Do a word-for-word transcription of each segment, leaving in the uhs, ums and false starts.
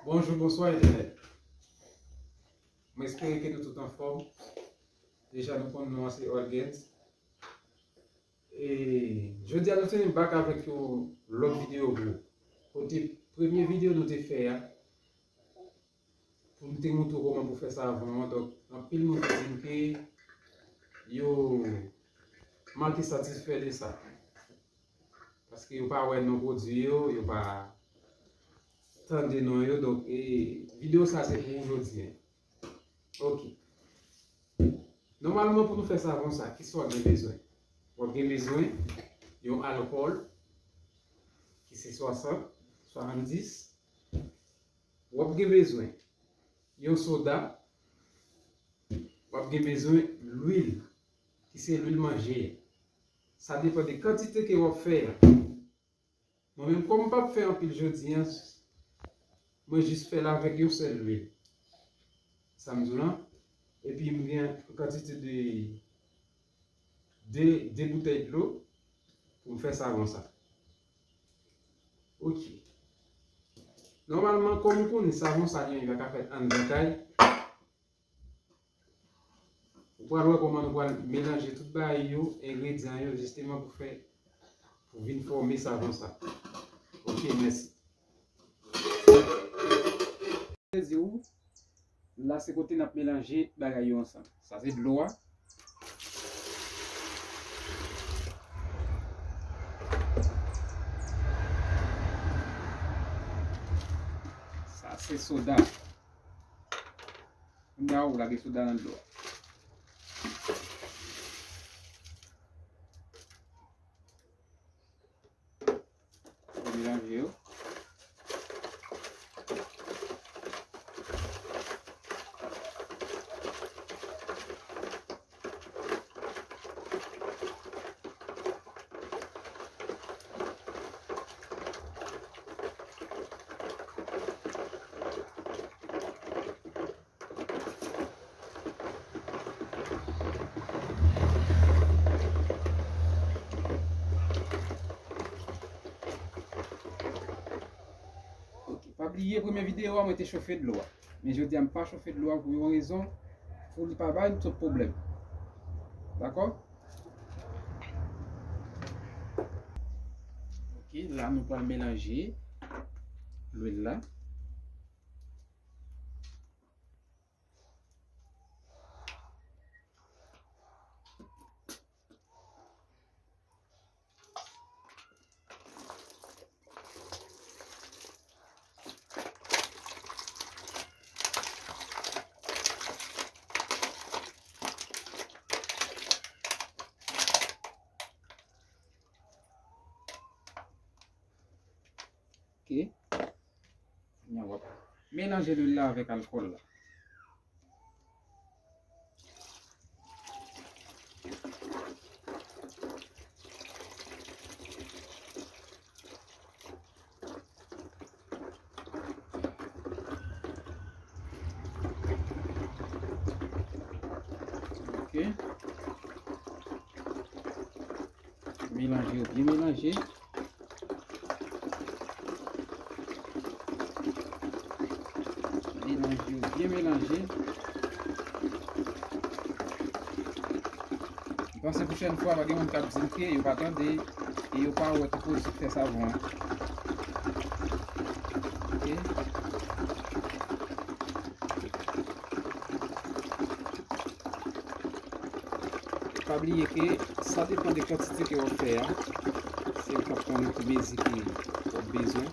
Bonjou, bonswa entènèt. Mwen espere ke nou tout anfòm. Deja nou konn non an se Orgens. E jodi a nou te vin back avèk yon lòt videyo pou kote premye videyo nou te fè a pou nou te montre w kòman pou fè savon an. Donk anpil moun te di m ke yo manke satisfè de sa. Paske yo pa wè non pwodui yo, yo pa tande non yo. Donk, e, videyo sa se pou ou jodi a. Ok. Nòmalman, pou nou fè savon sa, kisa w gen bezwen? W ap gen bezwen yon alkòl, ki se swasant, swasanndis. W ap gen bezwen yon soda. W ap gen bezwen lwil, ki se lwil manje. Sa depann de kantite ke w ap fè a. Mwen menm, kòm m p ap fè anpil jodi a, mwen jis fè l avèk yon sèl lwil. Sa m di w lan. Epi m gen kantite de de, de boutèy dlo pou m fè savon sa. Ok. Nòmalman, kòm ou konnen savon sa li menm li pa ka fèt anndan kay, ou pral wè kòman nou pral melanje tout bagay yo, engredyan yo, jisteman pou fè, pou vin fòme savon sa. Ok, mèsi. Plezi ou, la se kote n ap melanje bagay yo ansanm. Sa se dlo a. Sa se soda. Kounye a ou lage soda nan dlo a. Ou melanje yo. Ok, pa bliye premye videyo a mwen te chofe dlo a. Men jodi a m pa chofe dlo a pou yon rezon, pou li pa bay nou tout pwoblèm. Dakò? Ok, la nou pral melanje lwil la. Ok. Kounye a w ap melanje lwil la avèk alkòl la. Ok. Melanje yo byen melanje. Melanje yo byen melanje. M panse pwochèn fwa, pa gen moun k ap di m ke yo pa tande e yo pa wè ki pwodui k fè savon an. Ok. Pa bliye ke sa depann de kantite ke w ap fè a. Se ou k ap konnen ki mezi ke w ap bezwen.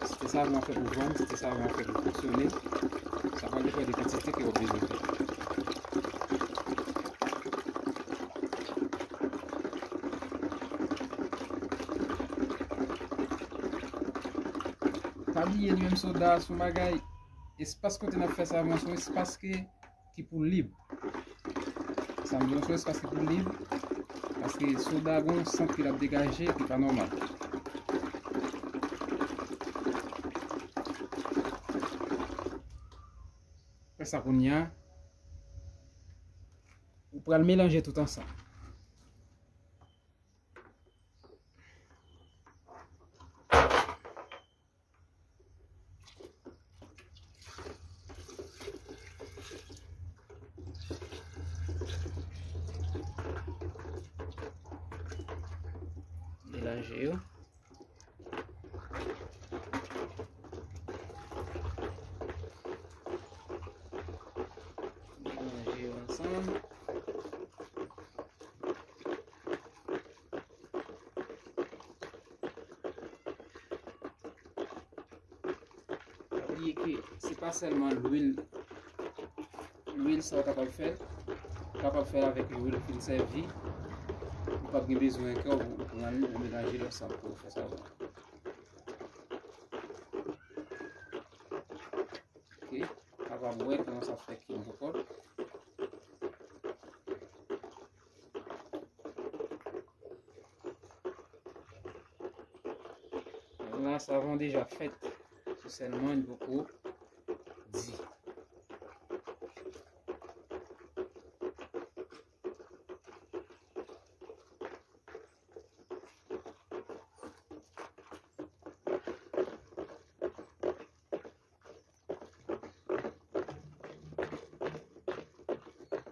Si se savon w ap fè pou vann, si se savon w ap fè pou fonksyone, sa pral depann de kantite ke w ap bezwen fè. Pa bliye li menm soda a se yon bagay, espas kote n ap fè savon se yon espas ke ki pou lib. Sa m di w, se yon espas ki pou lib, paske soda gon sant ke l ap degaje ki pa nòmal. Apre sa kounye a, ou pral melanje tout ansanm. Manje yo. Manje yo ansanm. Pa bliye ke se pa sèlman lwil, lwil sa w kapab fè l, ou kapab fè l avèk lwil ou fin sèvi. Ou p ap gen bezwen ankò, ou pran l, ou melanje l ansanm pou w fè savon. Ok, kapab wè kòman sa fè ki yon pòpòt. La, savon deja fèt. Se sèlman li poko di.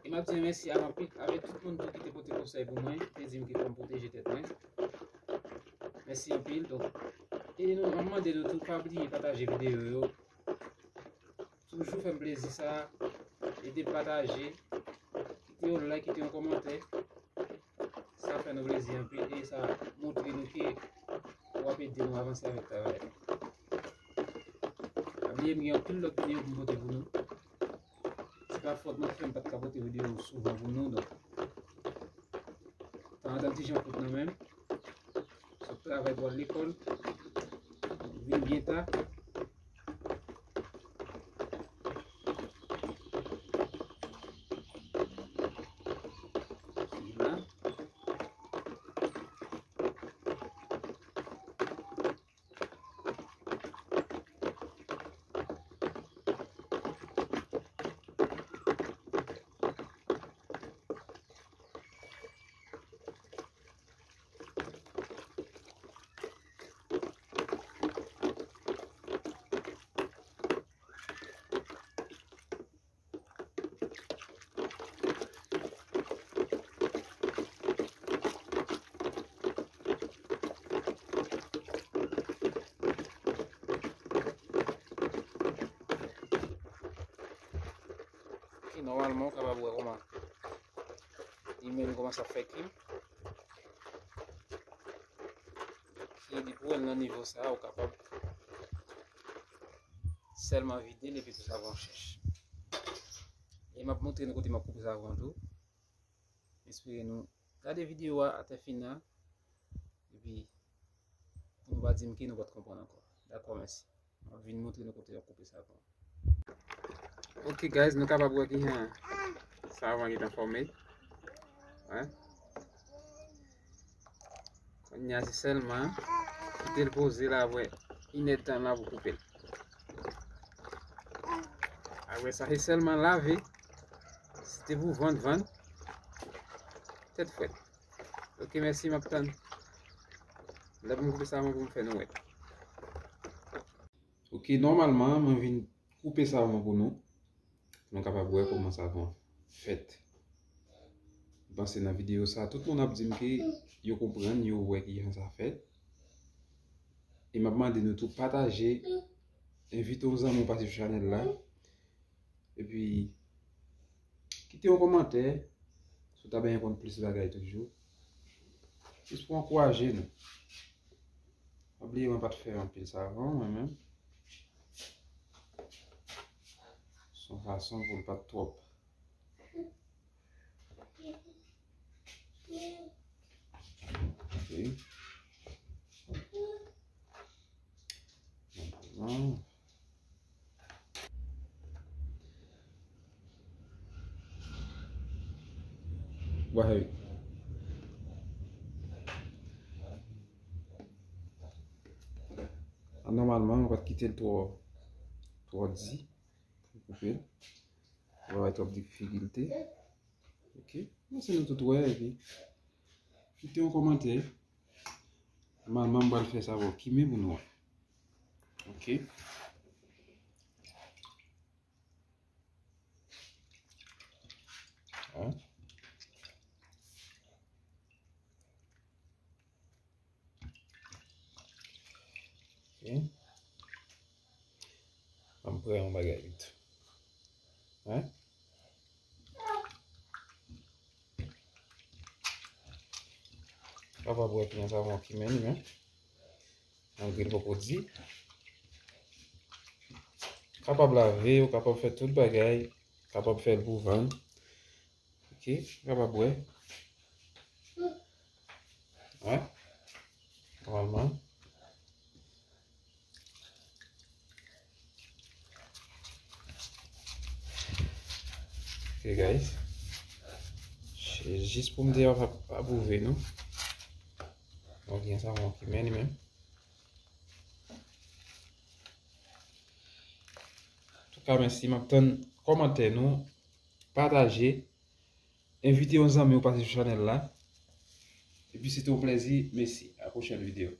E m ap di mèsi anpil avèk tout moun tou ki te pote konsèy pou mwen, te di m ki fò m pwoteje tèt mwen. Mèsi anpil. Donk, e nou, m ap mande nou tou pa bliye pataje videyo yo. Toujou fè m plezi sa. Ede pataje. Kite yon like, kite yon kòmantè. Sa fè nou plezi anpil e sa montre nou ke w ap ede nou avanse avèk travay la. Pa bliye m gen anpil lòt videyo pou m pote pou nou. Se pa fòt mwen ki fè m pa t ka pote videyo souvan pou nou, donk, tanzantan ti jan kout nan men m. Sot travay pou al lekòl, vin byen ta. Vin la. Ok, nòmalman, ou kapab wè kòman li menm kòman sa fè ki. E depi w wè l nan nivo sa a, ou kapab sèlman vide l epi pou savon chèch. E m ap montre nou kote m ap koupe savon an tou. M espere nou gade videyo a atè fin nan. Epi, pou nou pa di m ke nou pa t konprann ankò. Dakò, mèsi. M ap vin montre nou kote yo koupe savon. Ok, guys, nou kapab wè kijan savon an gentan fòme. Wi. Kounye a se sèlman kite l poze la, wè, inèdtan la pou koupe l. Apre sa, se sèlman lave. Si te pou vann, vann. Tèt frèt. Ok, mèsi, m ap tann. Lè pou m koupe savon pou m fè nou wè. Ok, nòmalman, mwen vin koupe savon pou nou. Pou nou kapab wè kòman savon fèt. M panse nan videyo sa, tout moun ap di m ke yo konprann, yo wè kijan sa fèt. E m ap mande nou tou pataje, envite yon zanmi w pase sou chanèl la. Epi, kite yon kòmantè si w ta benyen konn plis bagay toujou. Jis pou ankouraje nou. Pa bliye mwen pa t fè anpil savon, mwen menm. Se yon fason pou l pa t twòp. Ok. Bon. Wahey. An, nòmalman, ou pa t kite l twò, twò di. Koupe l. Ou pa bay twòp difikilte. Ok. Bon, se nou tout wè, epi kite yon kòmantè. Nòmalman, m pral fè sa bò kimen pou nou wè. Ok. Hein? M pran yon bagay vit. Hein? Kapab wè ki yon savon ki men li menm. Malgre l poko di. Kapab lave, ou kapab fè tout bagay, kapab fè l pou vann. Ok, kapab wè. Wè. Nòmalman. Ok, guys. Se jis pou m te ap, apwouve nou. Donk, gen savon ki men li menm. Antouka, mèsi. M ap tann kòmantè nou. Pataje. Envite yon zanmi w pase sou chanèl la. Epi se te yon plèzi. Mèsi. A pwochèn videyo.